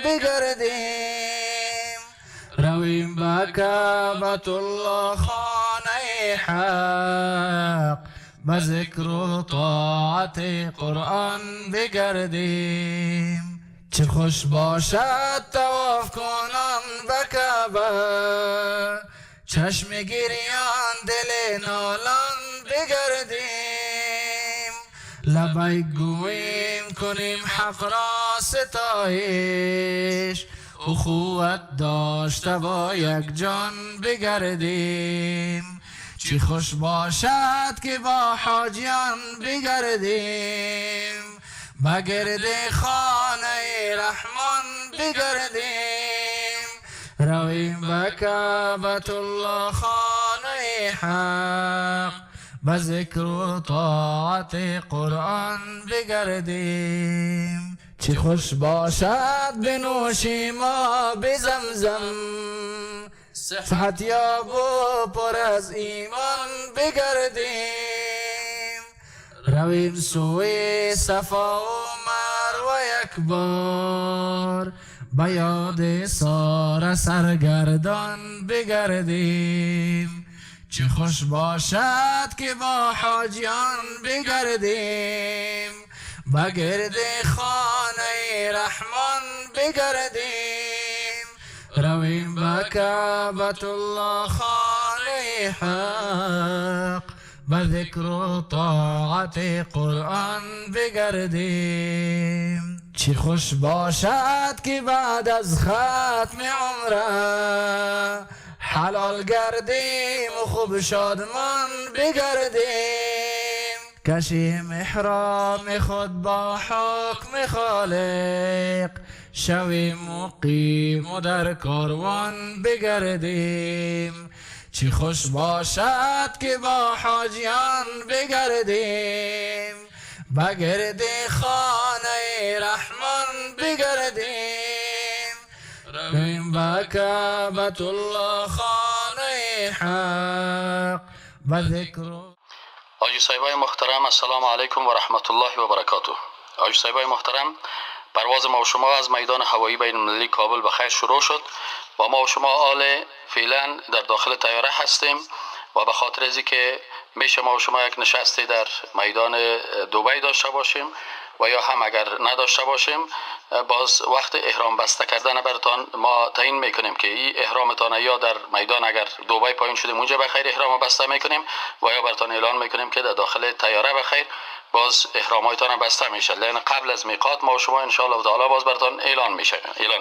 بگردیم. رویم به کعبة الله خانه حق، به ذکر و طاعت قرآن بگردیم. چه خوش باشد طواف کنان به کعبه، چشم گریان دل نالان بگردیم. لبیک گوییم کنیم حق را ستایش، اخوت داشته با یک جان بگردیم. چه خوش باشد که با حاجیان بگردیم، بگرد خانه رحمان بگردیم. رویم به کعبة الله خانه حق، به ذکر و طاعت قرآن بگردیم. چه خوش باشد بنوشیم آب زمزم، صحت یاب و پر از ایمان بگردیم. رویم سوی صفا و مروه یک بار، به یاد ساره سرگردان بگردیم. چه خوش باشد که با حاجیان بگردیم، بگرد خانه رحمان بگردیم. رویم به کعبة الله خانه حق، به ذکر و طاعت قرآن بگردیم. چه خوش باشد که بعد از ختم عمره، حلال گردیم و خوب شادمان بگردیم. کشیم احرام خود با حکم خالق، شویم مقیم و در کاروان بگردیم. چه خوش باشد که با حاجیان بگردیم، بگرد خانه رحمان بگردیم. رویم به کعبة الله خانه حق، به ذکر. حاجی صاحبای محترم، السلام علیکم و رحمت الله و برکاته. حاجی صاحبای محترم، پرواز ما و شما از میدان هوایی بین المللی کابل به خیر شروع شد و ما و شما آل فعلا در داخل طیاره هستیم و به خاطر از اینکه میشه ما و شما یک نشستی در میدان دبی داشته باشیم و یا هم اگر نداشته باشیم باز وقت احرام بسته کردن براتان ما تعیین میکنیم که این احرامتان یا در میدان اگر دبی پایین شدیم اونجا بخیر احرام بسته میکنیم و یا براتان اعلان میکنیم که در داخل طیاره بخیر باز احرامایتان بسته میشه، لأن قبل از میقات ما و شما ان شاء الله تعالی باز براتان اعلان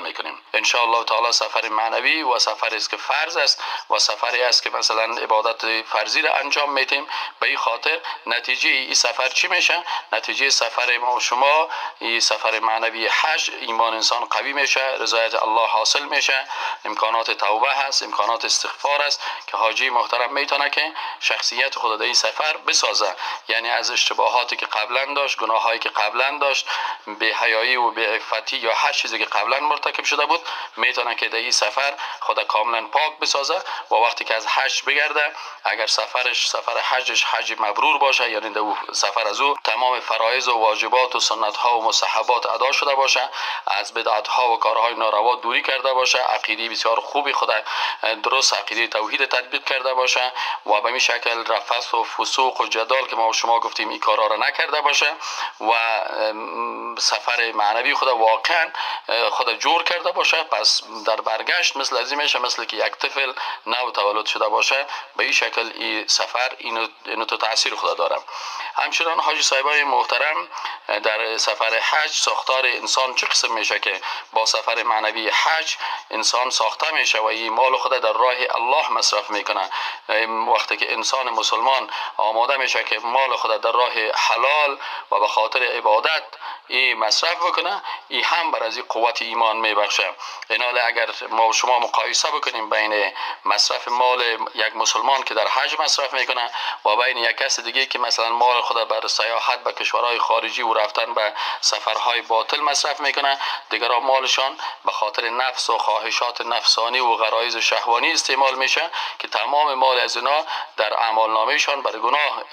میکنیم. ان شاء الله تعالی سفر معنوی و سفری است که فرض است و سفری است که مثلا عبادت فرضی را انجام میدیم. به این خاطر نتیجه این سفر چی میشه؟ نتیجه سفر ما و شما این سفر معنوی حج، ایمان انسان قوی میشه، رضایت الله حاصل میشه، امکانات توبه هست، امکانات استغفار است که حاجی محترم میتونه که شخصیت خود در این سفر بسازه، یعنی از اشتباهاتی که قبلا داشت، گناهایی که قبلا داشت، بی حیایی و بی عفتی یا هر چیزی که قبلا مرتکب شده بود، میتونه که در این سفر خود کاملا پاک بسازه و وقتی که از حج بگرده، اگر سفرش سفر حجش حج مبرور باشه، یعنی در سفر از او تمام فرایض و واجبات و سنت ها و مستحبات ادا شده باشه، از بدعت ها و کارهای ناروا دوری کرده باشه، عقیده بسیار خوبی خود درست عقیده توحید تطبیق کرده باشه و به این شکل رفث و فسوق و جدال که ما و شما گفتیم این کارا را نکرده باشه و سفر معنوی خود واقعا خود جور کرده باشه، پس در برگشت مثل از این میشه مثل که یک طفل نو تولد شده باشه. به این شکل این سفر اینو تو تاثیر خود داره. همچنان حاجی صاحبای محترم، در سفر حج ساختار انسان چه قسم میشه که با سفر معنوی حج انسان ساخته میشه و این مال خود در راه الله مصرف میکنه. وقتی که انسان مسلمان آماده میشه که مال خود در راه حلال و به خاطر عبادت ای مصرف بکنه، ای هم بر از قوت ایمان میبخشه. اینال اگر ما و شما مقایسه بکنیم بین مصرف مال یک مسلمان که در حج مصرف میکنه و بین یک کس دیگه که مثلا مال خود بر سیاحت به کشورهای خارجی و رفتن به سفرهای باطل مصرف میکنه، دیگران مالشان به خاطر نفس و خواهشات نفسانی و غرایز شهوانی استعمال میشه که تمام مال از اینا در اعمالنامهشان بر گناه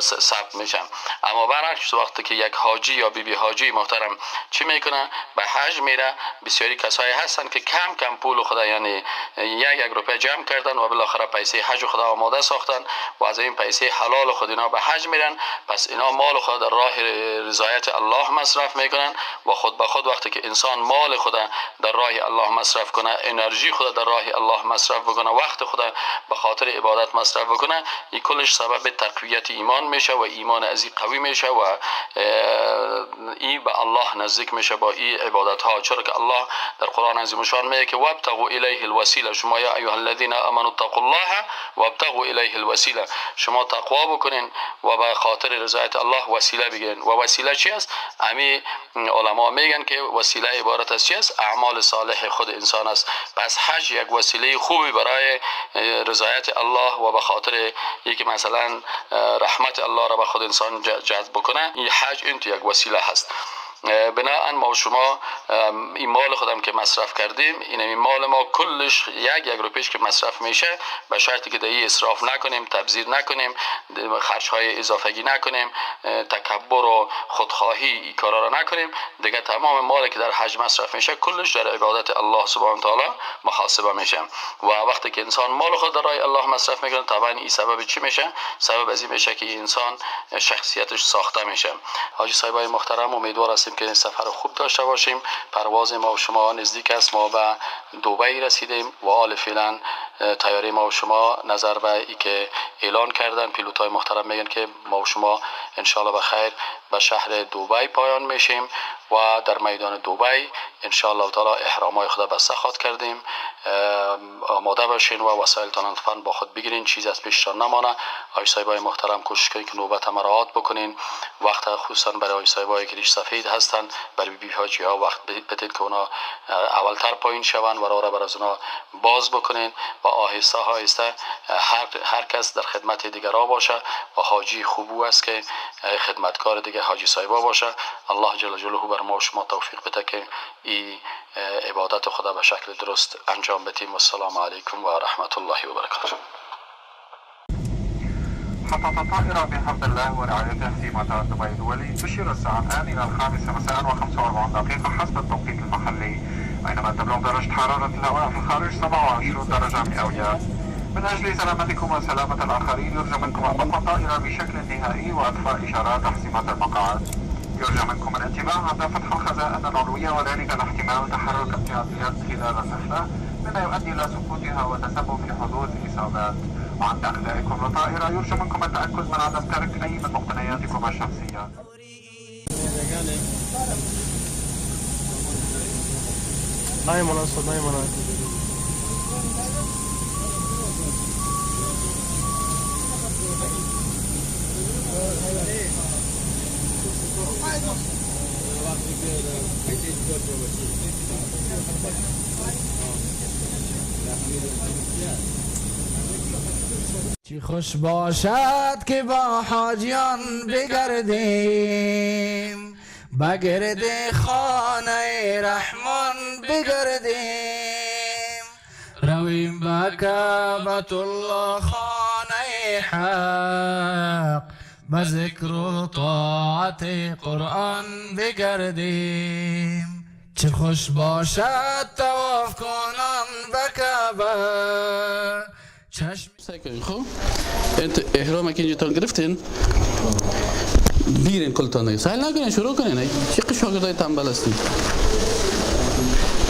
ثبت میشه. اما برعکس وقتی که یک حاجی یا بیبی حاجی حاجی محترم چی میکنه؟ به حج میره. بسیاری کسایی هستن که کم کم پول خدا، یعنی یک روپیه جمع کردن و بالاخره پیسه حج خدا آماده ساختن و از این پیسه حلال خود اینا به حج میرن. پس اینا مال خود در راه رضایت الله مصرف میکنن و خود به خود وقتی که انسان مال خود در راه الله مصرف کنه، انرژی خود در راه الله مصرف بکنه، وقت خود به خاطر عبادت مصرف بکنه، این کلش سبب تقویت ایمان میشه و ایمان از این قوی میشه و این به الله نزدیک میشه با این عبادت ها. چرا که الله در قرآن عظیم شان میگه که وابتغوا الیه الوسیله، شما یا ایها الذین آمنوا اتقوا الله وابتغوا الیه الوسیله، شما تقوا بکنین و به خاطر رضایت الله وسیله بگیرین. و وسیله چی است؟ امی علما میگن که وسیله عبارت از چی است؟ اعمال صالح خود انسان است. پس حج یک وسیله خوبی برای رضایت الله و به خاطر یکی مثلا رحمت الله را به خود انسان جذب بکنه، این حج این تو یک وسیله هست. بناهن ما و شما این مال خودم که مصرف کردیم، این مال ما کلش یک روپیش که مصرف میشه، به شرطی که در این اسراف نکنیم، تبذیر نکنیم، خرج های اضافگی نکنیم، تکبر و خودخواهی این کارا را نکنیم، دیگه تمام مال که در حج مصرف میشه کلش در عبادت الله سبحانه تعالی محاسبه میشه. و وقتی که انسان مال خود در راه الله مصرف میکنه، طبعا این سبب چی میشه؟ سبب از این میشه که انسان شخصیتش ساخته میشه. حاجی صاحبای محترم، امیدوار هستیم که این سفر خوب داشته باشیم. پرواز ما و شما نزدیک است، ما به دبی رسیدیم و حال فعلا طیاره ما و شما نظر به ای که اعلان کردن پیلوت های محترم میگن که ما و شما انشالله به خیر به شهر دبی پایان میشیم و در میدان دبی انشالله تعالی احرام های خود بسته خواد کردیم. آماده باشین و وسایلتان لطفاً با خود بگیرین، چیز از پیشتان نمانه. آی صاحبای محترم کوشش کنین که نوبت مراعات بکنین، وقت خصوصا برای آی صاحبای که ریش سفید هستن، برای بی بی حاجی ها وقت بدین که اونا اولتر پایین شون و راه را بر از اونا باز بکنین و آهسته آهسته هر کس در خدمت دیگرا باشه و حاجی خوبو است که خدمتکار دیگه حاجی صاحبا باشه. الله جل جلاله بر ما و شما توفیق بده که این عبادت خدا به شکل درست انجام بدیم. والسلام علیکم و رحمت الله و برکاته. حطت الطائرة بحمد الله ورعايته في مطار دبي الدولي. تشير الساعة الآن إلى 5 مساء و45 دقيقة حسب التوقيت المحلي، بينما تبلغ درجة حرارة الهواء في الخارج 27 درجة مئوية. من أجل سلامتكم وسلامة الآخرين يرجى منكم إغلاق الطائرة بشكل نهائي وإطفاء إشارات أحزمة المقاعد. يرجى منكم الانتباه عند فتح الخزائن العلوية، وذلك لاحتمال تحرك أمتعة اليد خلال الرحلة مما يؤدي إلى سقوطها وتسبب في حدوث إصابات. وعند أخلاءكم للطائرة يرجى منكم التأكد من عدم ترك أي من مقتنياتكم الشخصية. چی خوش باشد که با حاجیان بگردیم، بگرد خانه رحمان بگردیم، رویم به کعبة الله خانه حق، به ذکر و طاعت قرآن بگردیم. چه خوش باشد طواف کنان به کعبه چشم. خب انت احرام که اینجا گرفتین بیرین کلتان دیگه سهل نکنین، شروع کنین. چه شاگردای تنبل هستین؟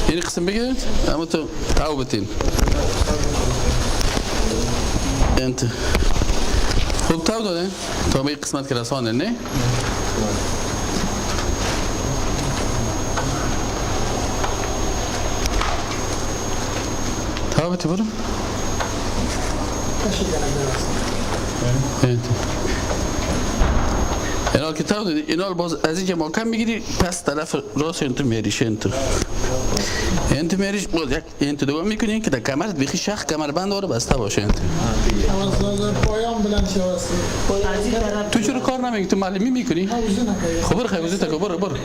یعنی قسم بگیرید اما تو تاو بتین. انت خوب تاو دادن تا به قسمت که رساندن نه؟ تاو بتی برو. اینا که تاو دادی اینا باز از اینکه ما کم میگیری پس طرف راست انتو میریش، انتو میریش باز یک انتو دوم میکنی که در کمرت بیخی شخ کمربند داره بسته باشه. انتو تو چرا کار نمیکنی؟ تو معلمی میکنی؟ خب برو خیلی وزیت برو برو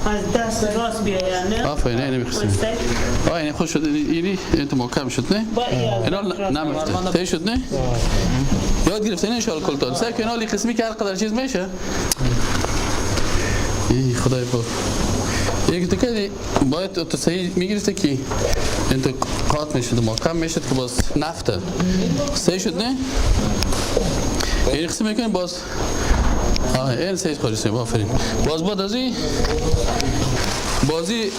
از دست راست بیاید نه؟ آفرین نه نمیخواستیم. آه این خوش شد اینی انتو محکم شد نه؟ اینا نمیفته تی شد نه؟ یاد گرفتن ان شاء الله کلتان سعی کن حالی قسمی که هر قدر چیز میشه ای خدای پاک، یک تکه باید تو صحیح میگرفته که انت قاط میشد، محکم میشد که باز نفته صحیح شد نه؟ این قسم میکنیم باز. این صحیح خارج شد، آفرین. باز بعد از این بازی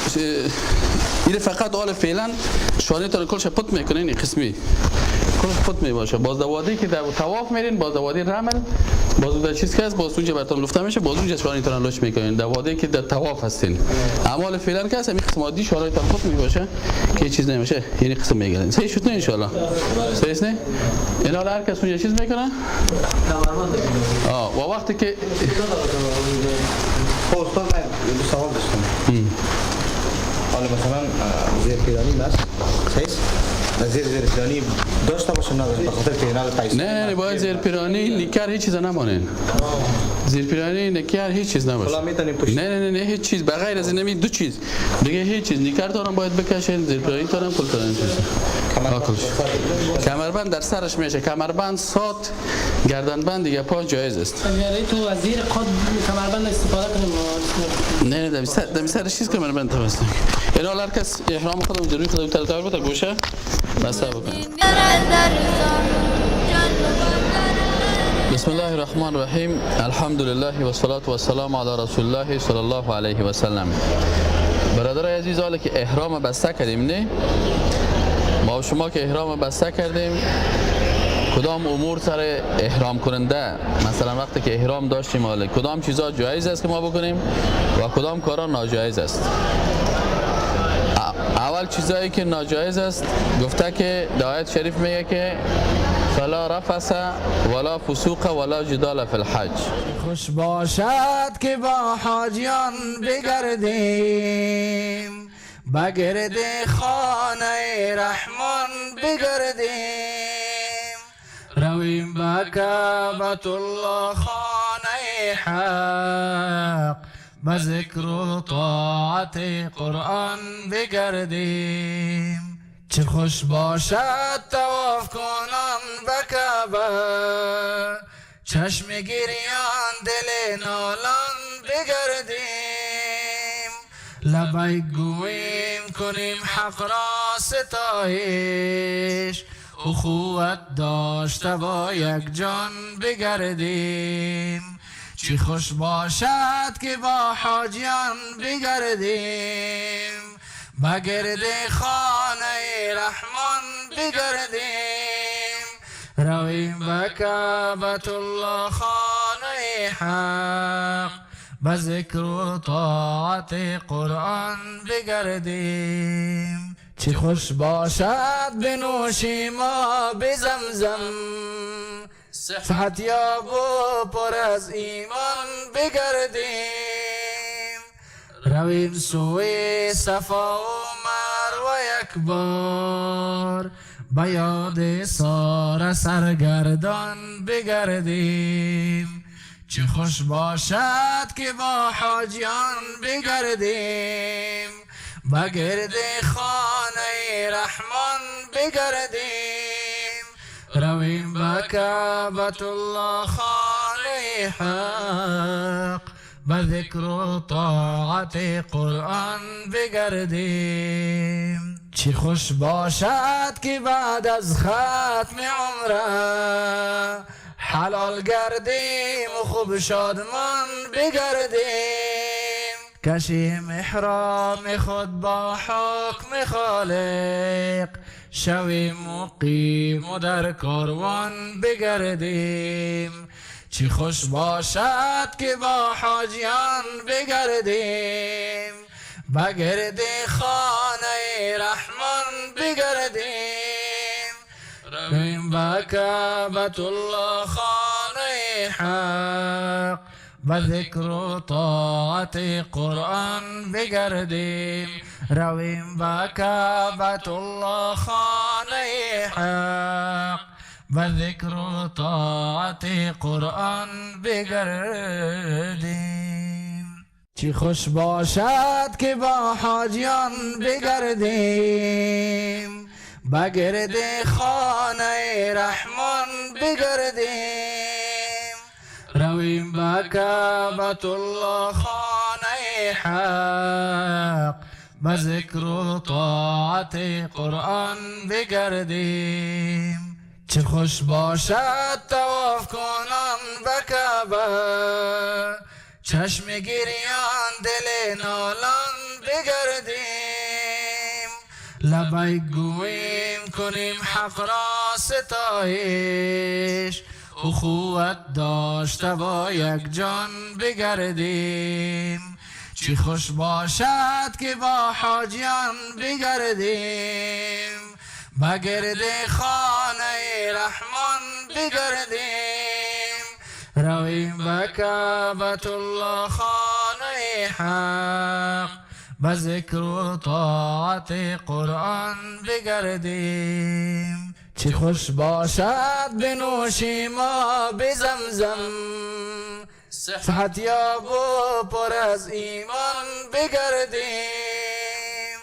این فقط آل فعلا شانه تا کلش پت میکنین، این قسمی کلش پت میباشه. باز دوادی که در طواف میرین، باز دوادی رمل، باز در چیز که هست، باز اونجا براتون لفته میشه، باز اونجا شانه تان لچ میکنین دوادی که در طواف هستین. اعمال فعلا که هست همین قسم عادی شانه تان پت میباشه که چیز نمیشه، یعنی قسم میگیرین. صحیح شد نه ان شاء الله؟ صحیح نه؟ اینا هر کس اونجا چیز میکنه. و وقتی که خب استاد من سوال داشتم. حالا مثلا زیر پیرانی است، صحیح؟ زیر پیرانی داشته باشم نه به خاطر پیرانی پیسه؟ نه باید زیر پیرانی نیکر هیچ چیز نمانین. زیر پیرانی نیکر هیچ چیز نباشه. نه نه نه هیچ چیز بغیر از این دو چیز دیگه هیچ چیز. نیکر دارم باید بکشین، زیر پیرانی دارم کل دارم. کمربند در سرش میشه، کمربند سات گردنبند دیگه پا جایز است. اگر تو از زیر قد کمربند استفاده کنیم؟ نه نه دمی سرش چیز کمربند توست. اینا هر کس احرام خودم جلوی خودم تر بده گوشه بسته بکنه. بسم الله الرحمن الرحیم، الحمد لله و الصلاة و السلام علی رسول الله صلی الله علیه و سلم. برادرای عزیز، حالا که احرام بسته کردیم نه، ما شما که احرام بسته کردیم، کدام امور سر احرام کننده، مثلا وقتی که احرام داشتیم حالا کدام چیزا جایز است که ما بکنیم و کدام کارا ناجایز است؟ اول چیزایی که ناجایز است گفته که در آیت شریف میگه که فلا رفث ولا فسوق ولا جدال فی الحج. خوش باشد که با حاجیان بگردیم، بگرد خانه رحمان بگردیم، رویم به کعبة الله خانه حق، به ذکر و طاعت قرآن بگردیم. چه خوش باشد طواف کنان به کعبه، چشم گریان دل نالان بگردیم، لبیک گوییم کنیم حق را ستایش، اخوت داشته با یک جان بگردیم. چه خوش باشد که با حاجیان بگردیم، بگرد خانه رحمان بگردیم، رویم به کعبة الله خانه حق، به ذکر و طاعت قرآن بگردیم. چه خوش باشد بنوشیم آب زمزم، صحت یاب و پر از ایمان بگردیم، رویم سوی صفا و مروه یک بار، به یاد ساره سرگردان بگردیم. چه خوش باشد که با حاجیان بگردیم، بگرد خانه رحمان بگردیم، رویم به کعبة الله خانه حق، به ذکر و طاعت قرآن بگردیم. چه خوش باشد که بعد از ختم عمره، حلال گردیم و خوب شادمان بگردیم، کشیم احرام خود با حکم خالق، شویم مقیم و در کاروان بگردیم. چه خوش باشد که با حاجیان بگردیم، بگرد خانه رحمان بگردیم، رویم به کعبة الله خانه حق، به ذکر و طاعت قرآن بگردیم، رویم به کعبة الله خانه حق، به ذکر و طاعت قرآن بگردیم. چه خوش باشد که با حاجیان بگردیم، بگرد خانه رحمان بگردیم، رویم به کعبة الله خانه حق، به ذکر و طاعت قرآن بگردیم. چه خوش باشد طواف کنان به کعبه، چشم گریان دل نالان بگردیم. لبیک گوییم کنیم حق را ستایش، اخوت داشته با یک جان بگردیم. چه خوش باشد که با حاجیان بگردیم، بگرد خانه رحمان بگردیم. رویم به کعبة الله خانه حق، به ذکر و طاعت قرآن بگردیم. چه خوش باشد بنوشیم آب زمزم، صحت یاب و پر از ایمان بگردیم.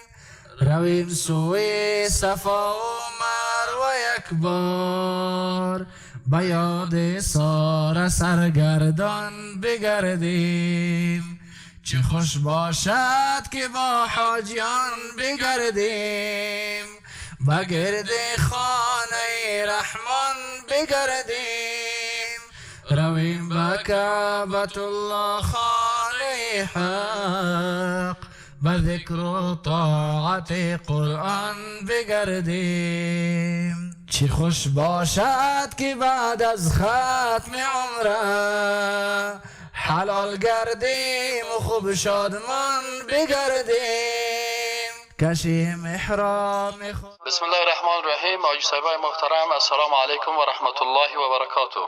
رویم سوی صفا و مروه یک بار، به یاد ساره سرگردان بگردیم. چه خوش باشد که با حاجیان بگردیم، بگرد خانه رحمان بگردیم. رویم به کعبة الله خانه حق، به ذکر و طاعت قرآن بگردیم. چه خوش باشد که بعد از ختم عمره، حلال گردیم و خوب شادمان بگردیم. کشیم احرام خود. بسم الله الرحمن الرحیم. حاجی صاحبای محترم، السلام علیکم و رحمت الله و برکاته.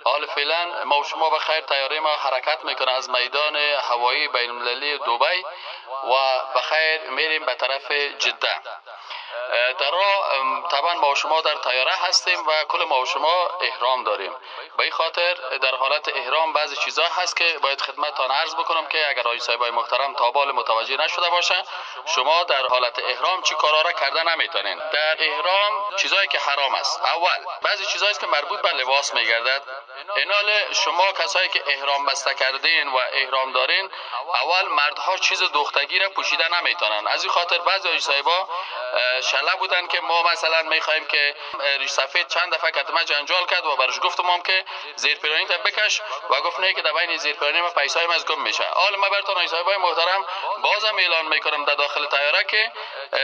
حال فعلا ما و شما بخیر طیاره ما حرکت میکنه از میدان هوایی بین المللی دبی و بخیر میریم به طرف جده. در راه طبعا ما و شما در طیاره هستیم و کل ما و شما احرام داریم. به این خاطر در حالت احرام بعضی چیزا هست که باید خدمتتان عرض بکنم که اگر حاجی صاحبای محترم تا بال متوجه نشده باشه، شما در حالت احرام چی کارا را کرده نمیتونین. در احرام چیزایی که حرام است، اول بعضی چیزایی که مربوط به لباس میگردد. اینال شما کسایی که احرام بسته کردین و احرام دارین، اول مردها چیز دوختگی را پوشیده نمیتونن. از این خاطر بعضی حاجی صاحبا شله بودن که ما مثلا میخوایم که ریش سفید چند دفعه کتمه جنجال کرد و برش گفتم هم که زیر پیرانی تا بکش و گفت نه که در بین زیر پیرانی ما پیسایم از گم میشه. حالا ما براتون حاجی صاحبای محترم بازم اعلان میکنم در داخل طیاره که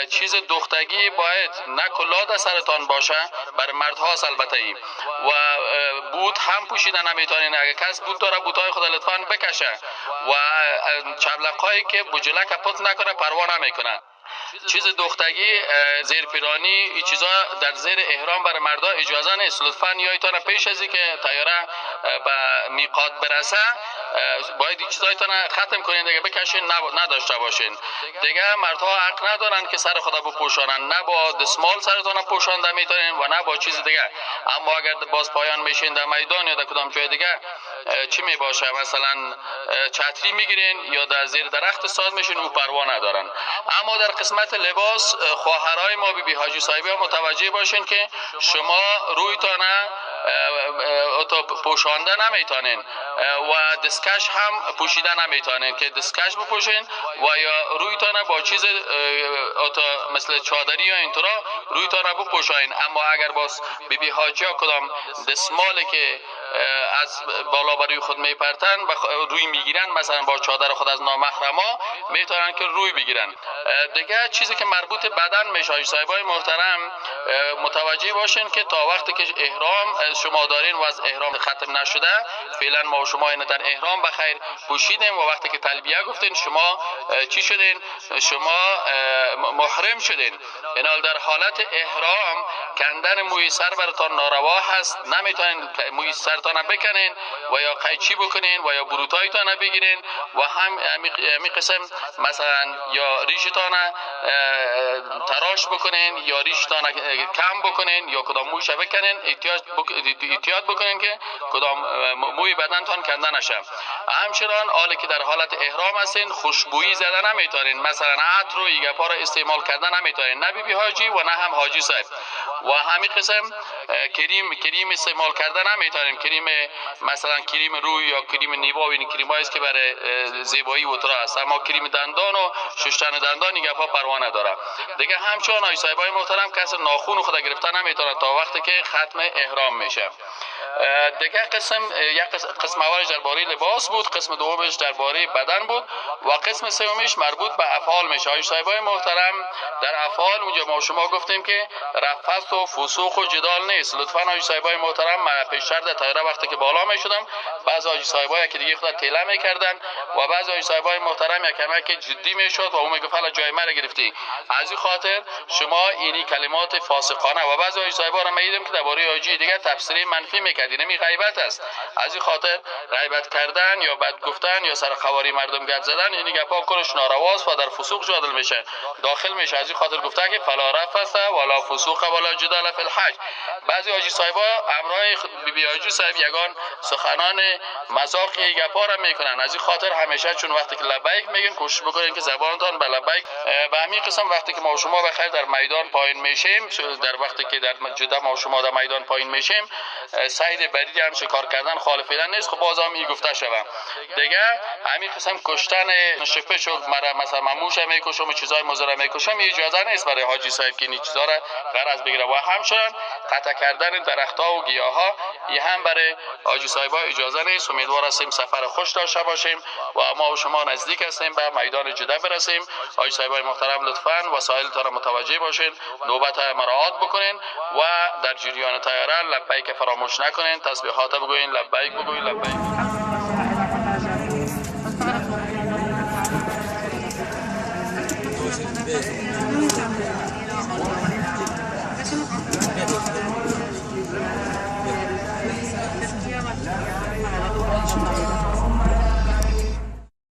چیز دوختگی باید نه کلاه در سرتان باشه، بر مردها البته ای، و بوت هم پوشیده نمیتونین. اگه کس بوت داره بوتای خود لطفا بکشه و چبلقایی که بجله کپت نکنه پروا نمیکنه. چیز دوختگی، زیر پیرانی، این چیزا در زیر احرام برای مردا اجازه نیست. لطفاً یایتان پیش از اینکه طیاره به میقات برسه باید این چیزایتان ختم کنین دیگه، بکشین نداشته باشین دیگه. مردها حق ندارن که سر خدا بپوشانن، نه با دستمال سرتان پوشانده میتونین و نه با چیز دیگه. اما اگر باز پایان میشین در میدان یا در کدام جای دیگه چی میباشه، مثلا چتری میگیرین یا در زیر درخت ساد میشین، او پروا ندارن. اما در قسمت لباس خواهرای ما بی بی حاجی صاحبی متوجه باشین که شما رویتان پوشانده نمیتونین و دستکش هم پوشیده نمیتونین که دستکش بپوشین و یا رویتان با چیز مثل چادری یا اینطورا رویتان بپوشاین. اما اگر باز بی بی حاجی ها کدام دستمالی که از بالا بروی خود میپرتن و روی میگیرن، مثلا با چادر خود از نامحرما میتونن که روی بگیرن. دیگه چیزی که مربوط بدن میشه حاجی صاحبای محترم متوجه باشین که تا وقتی که احرام شما دارین و از احرام ختم نشده، فعلا ما و شما اینو در احرام بخیر پوشیدیم و وقتی که تلبیه گفتین شما چی شدین؟ شما محرم شدین. اینال در حالت احرام کندن موی سر براتان ناروا هست، نمیتونین موی سرتان بکنین و یا قیچی بکنین و یا بروتایتان بگیرین و هم همی قسم مثلا یا ریشتان تراش بکنین یا ریشتان کم بکنین یا کدام موش بکنین، احتیاط بکنین که کدام موی بدنتان کنده نشه. همچنان حالی که در حالت احرام هستین خوشبویی زدن نمیتونین، مثلا عطر و ایگپا را استعمال کردن نمیتونین، نه بی حاجی و نه هم حاجی صاحب. و همین قسم کریم استعمال کردن نمیتونیم، کریم مثلا کریم روی یا کریم نیوا و این کریم است که برای زیبایی و ترا است، اما کریم دندان و شستن دندان این گپا پروا نداره. دیگه همچنان آی صاحبای محترم کس ناخون خود گرفتن نمیتونه تا وقتی که ختم احرام میشه. دیگه قسم یک قسم اولش درباره لباس بود، قسم دومش درباره بدن بود و قسم سومش مربوط به افعال میشه. آی صاحبای محترم در افعال اونجا ما شما گفتیم که رفث و فسوق و جدال نیست. لطفا آی صاحبای محترم پیشتر در طیاره وقتی که بالا میشدم بعضی آی صاحبای که دیگه خود تله میکردن و بعضی آی صاحبای محترم یک کمک جدی میشد و اون میگفت حالا جای مرا گرفتی. از این خاطر شما اینی کلمات فاسقانه و بعضی آی صاحبا را میدیدم که درباره آجی دیگه تفسیر منفی میکرد، اینمی غیبت است. از این خاطر غیبت کردن یا بد گفتن یا سر خواری مردم گپ زدن اینی گپا کلش نارواست و در فسوق جادل میشه داخل میشه. از این خاطر گفته که فلا رفث ولا فسوق ولا جدال فی الحج. بعضی حاجی صاحبا امرای بی بی حاجی صاحب یگان سخنان مذاقی گپا را میکنن. از این خاطر همیشه چون وقتی که لبیک میگین کوشش بکنین که زبانتان به لبیک. به همین قسم وقتی که ما شما بخیر در میدان پایین میشیم، در وقتی که در جده ما شما در میدان پایین میشیم، صید بری هم شکار کردن خالفیدن نیست. خب باز هم این گفته شوم دیگه همین قسم کشتن شپش و مثلا مموش میکشم و چیزای مضر میکشم اجازه نیست برای حاجی صاحب که این چیزا را غرض بگیره. و همچنان قطع کردن درخت‌ها و گیاها این هم برای حاجی صاحبا اجازه نیست. امیدوار هستیم سفر خوش داشته باشیم و ما و شما نزدیک هستیم به میدان جده برسیم. حاجی صاحبای محترم لطفاً وسایلتان را متوجه باشین، نوبت مراعات بکنین و در جریان طیاره لبیک فراموش نکنین، تسبیحات بگوین، لبیک بگوین، لبیک.